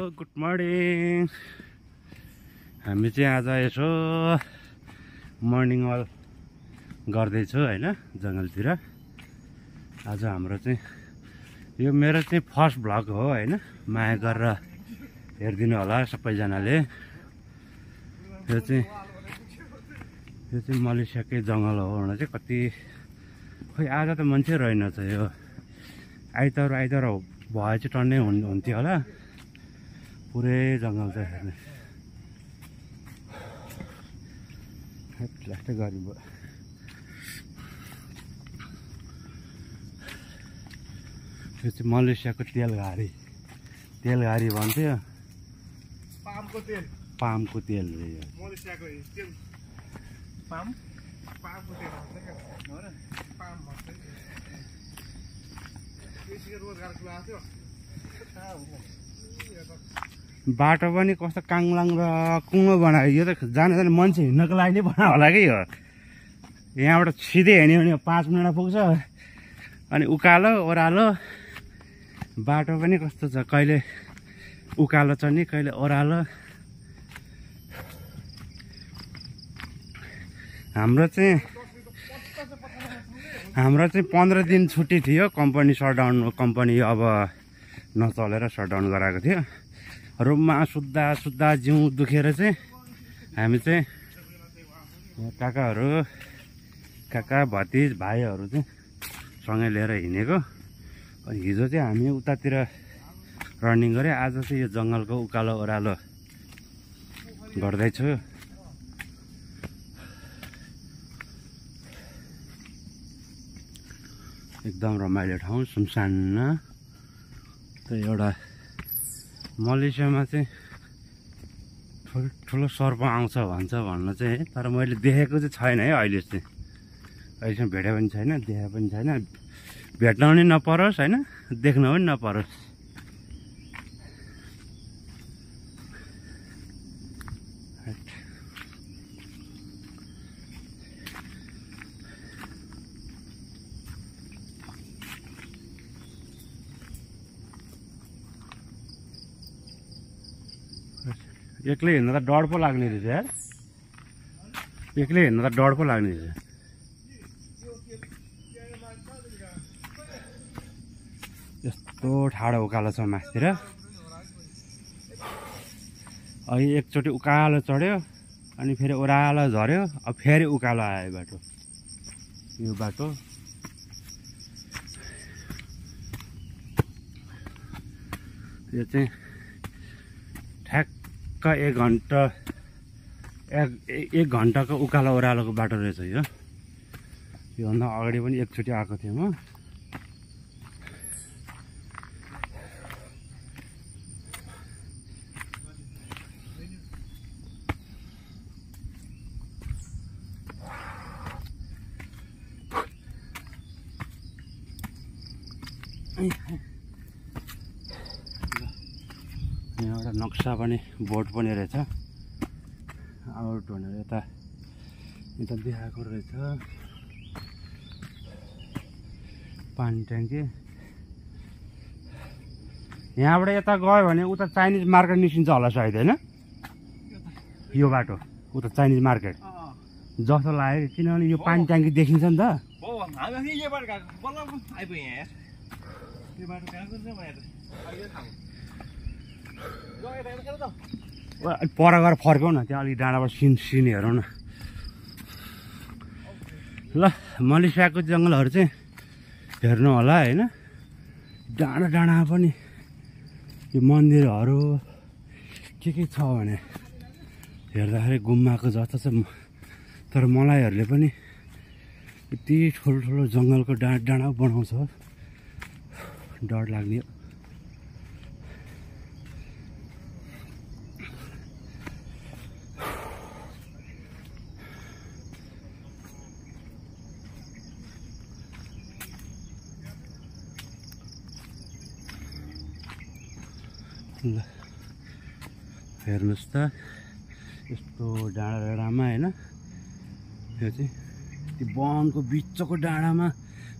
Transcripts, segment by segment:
Good morning. हामी चाहिँ आज यसो मर्निङ वाक गर्दैछु हैन जङ्गलतिर। आज हाम्रो चाहिँ यो मेरो चाहिँ फर्स्ट भ्लग हो हैन। माया गरेर हेरिदिनु होला सबैजनाले। यो चाहिँ मलेसियाकै जङ्गल हो भने चाहिँ कति खोइ आज त मान्छे रहेनछ। यो आइतबार भए चाहिँ टन्नै हुन्थ्यो होला। पुरै जङ्गल चाहिँ हेर्ने लास्टै गरी भयो। यो चाहिँ मलेसियाको तेलघारी भन्थ्यो। पामको तेल रे यो मलेसियाको तेल पामको तेल हो र पाम भन्छ। त्यसले रोजगारको लागि थियो। बाटो पनि कस्तो काङलाङ र कुङो बनायो। यो त जान मान्छे हिँड्नको लागि नै बनायो होला कि यो। यहाँबाट सिधै हिँड्यो भने 5 मिनटमा पुग्छ। अनि उकालो ओह्रालो बाटो पनि कस्तो छ, कहिले उकालो चढ्ने कहिले ओह्रालो। हाम्रो चाहिँ 15 दिन छुट्टी थियो। कम्पनी सटडाउन, कम्पनी अब नचलेर सटडाउन गराएको थियो। रुममा सुत्दा जिउ दुखेर चाहिँ हामी चाहिँ काका भतिज भाइहरू चाहिँ सँगै लिएर हिँडेको। अनि हिजो चाहिँ हामी उतातिर रनिङ गऱ्यो। आज चाहिँ यो जङ्गलको उकालो ओह्रालो गर्दैछु। एकदम रमाइलो ठाउँ, सुनसान। त एउटा मलेसियामा चाहिँ ठुलो सर्प आउँछ भन्न चाहिँ, तर मैले देखेको चाहिँ छैन है अहिलेसम्म भेटेको पनि छैन, देखेको पनि छैन। भेट्न पनि नपरोस् होइन, देख्न पनि नपरोस्। एक्लै हिँड्दा त डर पो लाग्ने रहेछ यार। एक्लै हिँड्दा त डर पो लाग्ने रहेछ। यस्तो ठाडो उकालो छ मासतिर। अहिले एकचोटि उकालो चढ्यो अनि फेरि ओह्रालो झऱ्यो। अब फेरि उकालो आयो बाटो। यो बाटो यो चाहिँ ठ्याक्क 1 घन्टाको उकालो ओह्रालोको बाटो रहेछ यो। योभन्दा अगाडि पनि एकचोटि आएको थिएँ म। यहाँ एउटा नक्सा पनि बोर्ड पनि रहेछ। आउट भनेर यता देखाएको रहेछ। पानी ट्याङ्की। यहाँबाट यता गयो भने उता चाइनिज मार्केट निस्किन्छ होला सायद होइन। यो बाटो उता चाइनिज मार्केट जस्तो लाग्यो, किनभने यो पानी ट्याङ्की देखिन्छ नि त। पर गएर फर्क्यौ न, त्यहाँ अलिक डाँडाबाट सिन हेरौँ न। ल मलेसियाको जङ्गलहरू चाहिँ हेर्नु होला होइन। डाँडामा पनि यो मन्दिरहरू के छ भने हेर्दाखेरि गुम्बाको जस्तो छ। तर मलाईहरूले पनि यति ठुलो जङ्गलको डाँडा बनाउँछ, डर लाग्ने। ल हेर्नुहोस् त यस्तो डाँडामा होइन। यो चाहिँ त्यो वनको बिचको डाँडामा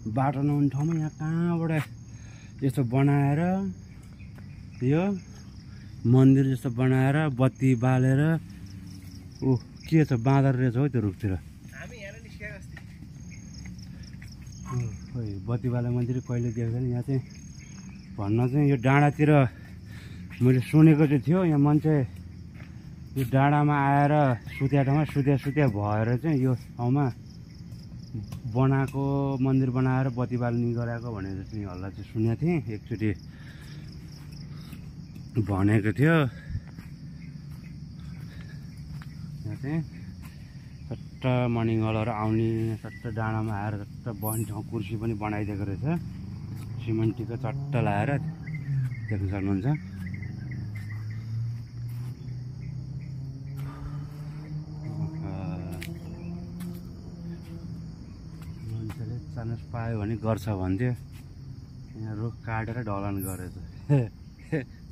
बाटो नहुने ठाउँमा यहाँ कहाँबाट यस्तो बनाएर यो मन्दिर जस्तो बनाएर बत्ती बालेर ऊ के छ बाँदर रहेछ हौ त्यो रुखतिर हामी यहाँ निस्केको अस्ति खोइ बत्ती बाले मन्दिर कहिले देख्दैन यहाँ चाहिँ भन्न चाहिँ यो डाँडातिर मैले सुनेको चाहिँ थियो यहाँ मान्छे यो डाँडामा आएर सुत्या ठाउँमा सुत्या भएर चाहिँ यो ठाउँमा बनाएको मन्दिर बनाएर बत्ती बाल्ने गराएको भनेर चाहिँ हल्ला चाहिँ सुनेको थिएँ एकचोटि भनेको थियो यहाँ चाहिँ चट्ट मर्निङ वालहरू आउने चट्ट डाँडामा आएर चट्ट बस्ने ठाउँ कुर्सी पनि बनाइदिएको रहेछ सिमेन्टीको चट्ट लाएर देख्न सक्नुहुन्छ मान्छेले चान्स पायो भने गर्छ भन्थ्यो यहाँ रुख काटेर ढलान गरेछ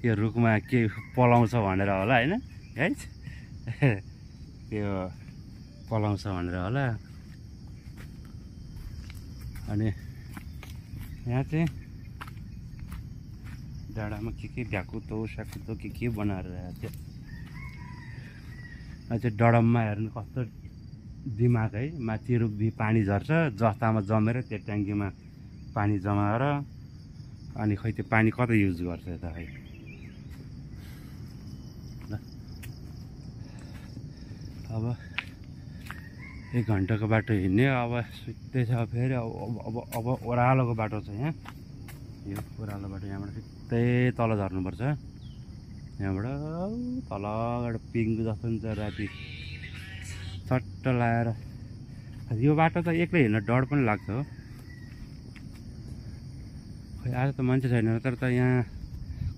यो रुखमा के पलाउँछ भनेर होला होइन है त्यो पलाउँछ भनेर होला अनि यहाँ चाहिँ डाँडामा के भ्याकुतो स्याकुतो के बनाएर राखेको थियो अझै डडममा हेर्नु कस्तो दिमाग है माथि रुखदी पानी झर्छ जस्तामा जमेर त्यो ट्याङ्कीमा पानी जमाएर अनि खै त्यो पानी कता युज गर्छ त खै अब 1 घन्टाको बाटो हिँड्ने अब सुत्दै छ फेरि अब ओह्रालोको बाटो छ यहाँ यो ओह्रालो बाटो यहाँबाट सिधै तल झर्नुपर्छ यहाँबाट तलबाट पिङ्क जस्तो हुन्छ राति चट्ट लाएर यो बाटो त एक्लै हिँड्न डर पनि लाग्छ हो खै आज त मान्छे छैन तर त यहाँ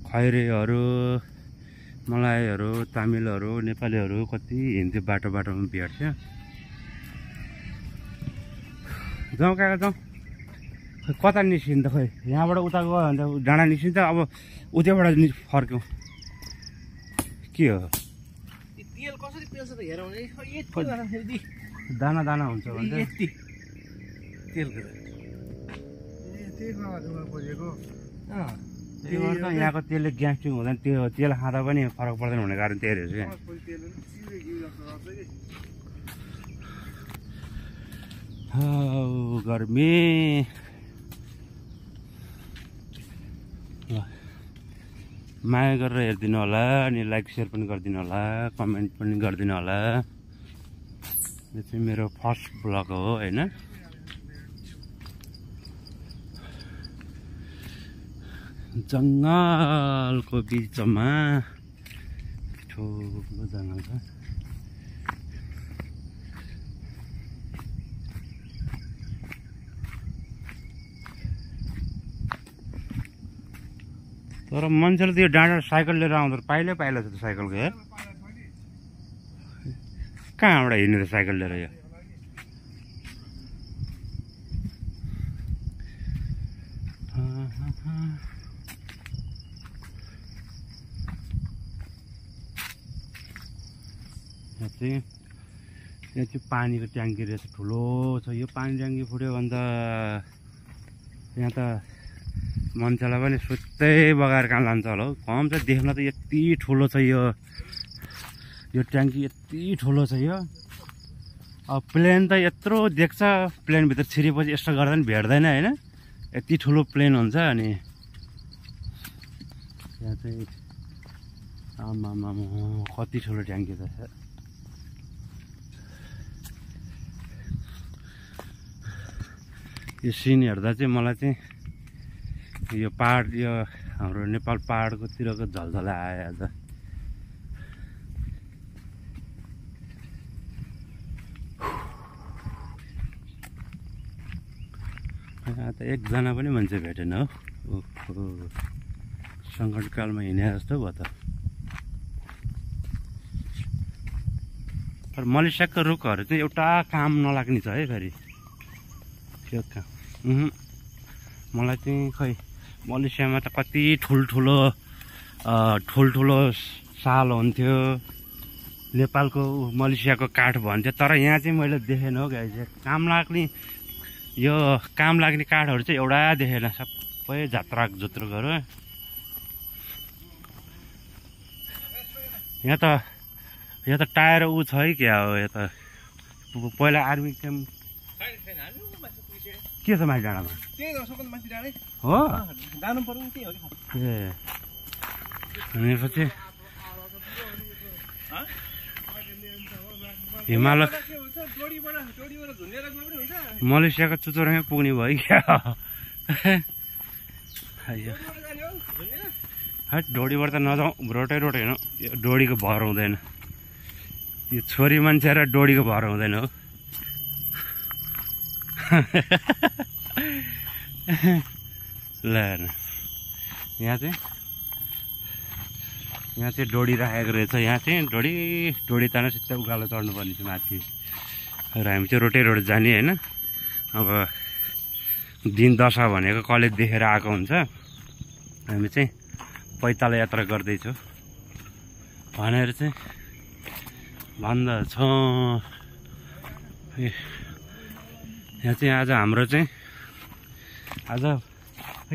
खैरेहरू मलाईहरू तामिलहरू नेपालीहरू कति हिँड्थ्यो बाटोमा भेट्थ्यो जाउँ काका जाउँ खै कता निस्किन्छ खै यहाँबाट उता गयो भने त डाँडा निस्किन्छ अब उतैबाट फर्क्यौँ के हो तेल कसरी पेल्छ त हेरौँ नि यति दाना दाना हुन्छ भने यति तेलको त्यही खाँदा खोजेको यहाँको तेलले ग्यास्ट्रिक हुँदैन त्यो तेल खाँदा पनि फरक पर्दैन भन्ने कारण त्यही रहेछ क्या गर्मी माया गरेर हेरिदिनु होला अनि लाइक सेयर पनि गरिदिनु होला कमेन्ट पनि गरिदिनु होला यो चाहिँ मेरो फर्स्ट ब्लग हो होइन जङ्गलको बिचमा ठुलो जङ्गल छ तर मान्छेले त यो डाँडा साइकल लिएर आउँदा पाइलै पाइला छ त साइकलको हेर कहाँबाट हिँड्ने त साइकल लिएर यो यहाँ चाहिँ पानीको ट्याङ्की रहेछ ठुलो छ यो पानी ट्याङ्की फुट्यो भने त यहाँ त मान्छेलाई पनि सुत्तै बगाएर कहाँ लान्छ होला हौ कम चाहिँ देख्न त यति ठुलो छ यो ट्याङ्की यति ठुलो छ यो अब प्लेन त यत्रो देख्छ प्लेनभित्र छिरेपछि यस्तो गर्दा पनि भेट्दैन होइन यति ठुलो प्लेन हुन्छ अनि यहाँ चाहिँ आमामा कति ठुलो ट्याङ्की त यो सिन हेर्दा चाहिँ मलाई चाहिँ यो पहाड यो हाम्रो नेपाल पहाडकोतिरको झलझला आयो आज यहाँ त एकजना पनि मान्छे भेटेन हो ओहो सङ्कटकालमा हिँडे जस्तो भयो त तर मलेसियाको रुखहरू चाहिँ एउटा काम नलाग्ने छ है फेरि त्यो काम मलाई चाहिँ खै मलेसियामा त कति ठुल्ठुलो साल हुन्थ्यो नेपालको मलेसियाको काठ भन्थ्यो तर यहाँ चाहिँ मैले देखेन हो गाई चाहिँ काम लाग्ने काठहरू चाहिँ एउटा देखेन सबै झात्राक झुत्रुकहरू यहाँ त टायर ऊ छ है क्या हो? यहाँ त पहिला आर्मी क्याम्प के छ माथि डाँडामा? हो ए भनेपछि हिमालय मलेसियाको चुचुरोमै पुग्ने भयो क्या? डोडीबाट त नजाउँ, रोटै रोट होइन, डोडीको भर हुँदैन। यो छोरी मान्छे र डोडीको भर हुँदैन हो। ल यहाँ चाहिँ डोडी राखेको रहेछ। यहाँ चाहिँ डोडी तानेर सिधै उकालो चढ्नुपर्ने छ माथि। र हामी चाहिँ रोटै रोड जाने होइन। अब दिन दशा भनेको कलेज देखेर आएको हुन्छ। हामी चाहिँ पैताला यात्रा गर्दैछौँ भनेर चाहिँ भन्दछौँ। यहाँ चाहिँ आज हाम्रो चाहिँ आज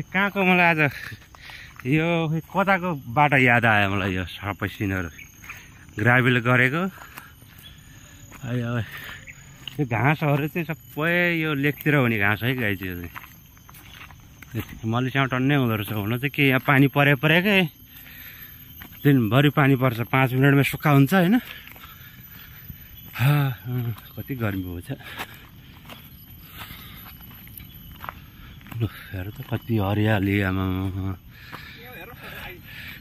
कहाँको मलाई आज यो कताको बाटो याद आयो मलाई। यो सबै सिनहरू ग्राभेल गरेको यो घाँसहरू चाहिँ सबै यो लेकतिर हुने घाँस है गाई चाहिँ। मलेसियामा टन्नै हुँदो रहेछ। हुन चाहिँ के यहाँ पानी परेकै दिनभरि पानी पर्छ, 5 मिनटमा सुक्खा हुन्छ होइन। कति गर्मी हुन्छ। हेर त कति हरियाली आमा।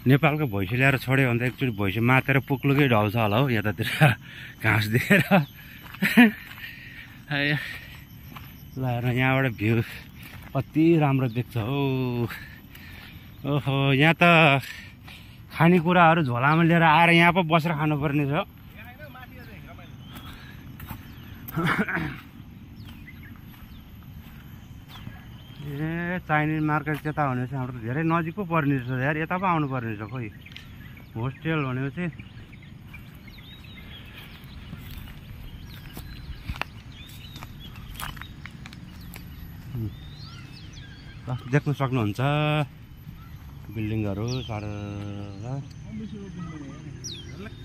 नेपालको भैँसी ल्याएर छोड्यो भने त एकचोटि भैँसी मातेर पुक्लुकै ढल्छ होला हौ यतातिर घाँस दिएर। ल यहाँबाट भ्यू कति राम्रो देख्छ हौ। ओहो यहाँ त खानेकुराहरू झोलामा लिएर आएर यहाँ पो बसेर खानुपर्ने छ। ए चाइनिज मार्केट त्यता भनेपछि हाम्रो त धेरै नजिक पो पर्ने रहेछ यार। यता पो आउनु पर्ने रहेछ खोइ। होस्टेल भनेपछि देख्न सक्नुहुन्छ बिल्डिङहरू साह्रो।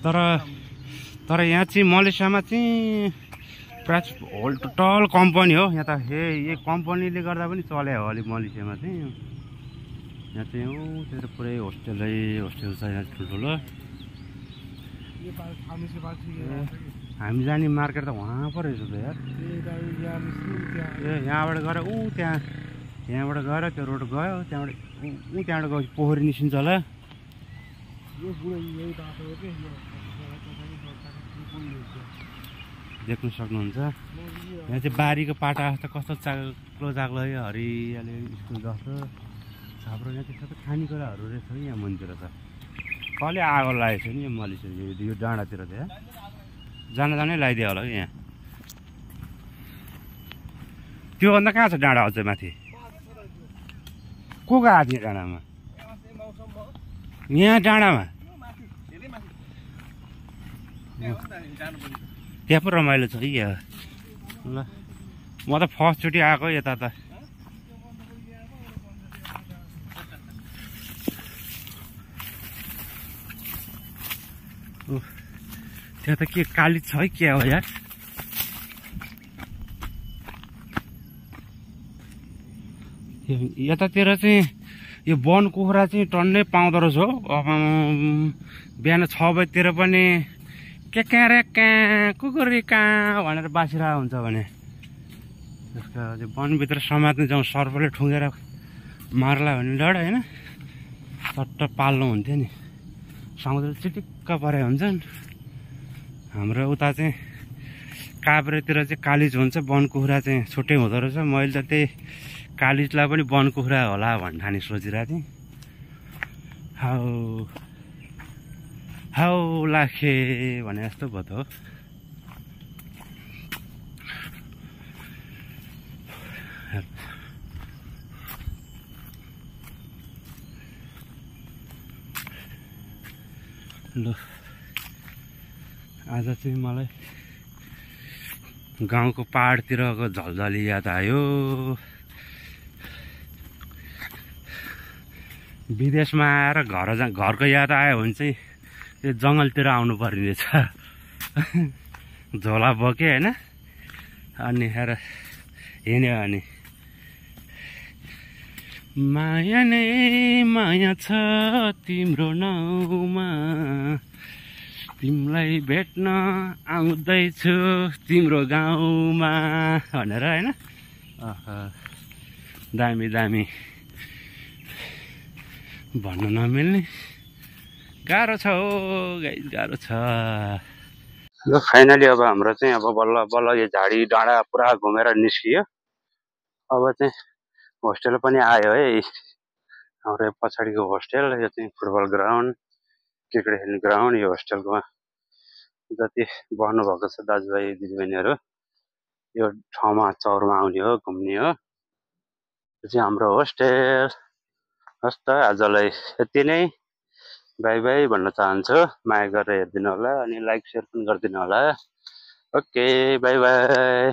तर यहाँ चाहिँ मलेसियामा चाहिँ प्राय होल टोटल कम्पनी हो। यहाँ त यही कम्पनीले गर्दा पनि चले हो अलिक मलेसियामा चाहिँ। यहाँ चाहिँ हो त्यो पुरै होस्टेल छ यहाँ ठुल्ठुलो। हामी जाने मार्केट त वहाँ पो रहेछ त यार। ए यहाँबाट गएर त्यहाँबाट गएर त्यो रोड गयो, त्यहाँबाट गयो पोखरी निस्किन्छ होला। देख्न सक्नुहुन्छ यहाँ चाहिँ बारीको पाटा जस्तो कस्तो चाग्लो है, हरियाली स्कुल जस्तो हाम्रो। यहाँ चाहिँ सबै खानेकुराहरू रहेछ है यहाँ मन्दिर त। कसले आगो लागेको छ नि यो मलेसिया यो डाँडातिर त। यहाँ जानै लगाइदियो होला कि यहाँ। त्योभन्दा कहाँ छ डाँडा अझै माथि? को गएको थियो डाँडामा? यहाँ डाँडामा त्यहाँ पो रमाइलो छ है यहाँ। ल म त फर्स्टचोटि आएको यता त। त्यहाँ त के काली छ है क्या हो यार? यतातिर चाहिँ यो वन कुखुरा चाहिँ टन्नै पाउँदो रहेछ हो। अब बिहान 6 बजीतिर पनि के कहाँ रे कहाँ कुकुरी कहाँ भनेर बासिरहेको हुन्छ भने त्यसको वनभित्र समात्नु जाउँ सर्पले ठुँगेर मार्ला भन्ने डर होइन। चट्ट पाल्नु हुन्थ्यो नि। समुद्र चिटिक्क परे हुन्छन्। हाम्रो उता चाहिँ काभ्रेतिर चाहिँ कालिज हुन्छ, वन कुखुरा चाहिँ छुट्टै हुँदो रहेछ। मैले त त्यही कालिजलाई पनि वन कुखुरा होला भन्ने सोचिरहेको थिएँ। हाउ लाखे भने जस्तो भयो त हो। ल आज चाहिँ मलाई गाउँको पहाडतिरको झलझली याद आयो। विदेशमा आएर घरको याद आयो भने चाहिँ यो जङ्गलतिर आउनु पर्ने रहेछ झोला बोके होइन अनि हेर हिँड्यो अनि माया नै माया छ तिम्रो नाउँमा तिमीलाई भेट्न आउँदैछु तिम्रो गाउँमा भनेर होइन दामी दामी भन्नु नमिल्ने गाह्रो छ हो गाइस गाह्रो छ ल फाइनली अब हाम्रो चाहिँ अब बल्ल बल्ल यो झाडी डाँडा पुरा घुमेर निस्कियो अब चाहिँ होस्टेल पनि आयो है हाम्रो पछाडिको होस्टेल यो चाहिँ फुटबल ग्राउन्ड क्रिकेट खेल्ने ग्राउन्ड यो होस्टेलकोमा जति बस्नुभएको छ दाजुभाइ दिदीबहिनीहरू यो ठाउँमा चौरमा आउने हो घुम्ने हो यो चाहिँ हाम्रो होस्टेल हस् त आजलाई यति नै बाई बाई भन्न चाहन्छु माया गरेर हेरिदिनु होला अनि लाइक सेयर पनि गरिदिनु होला ओके बाई बाई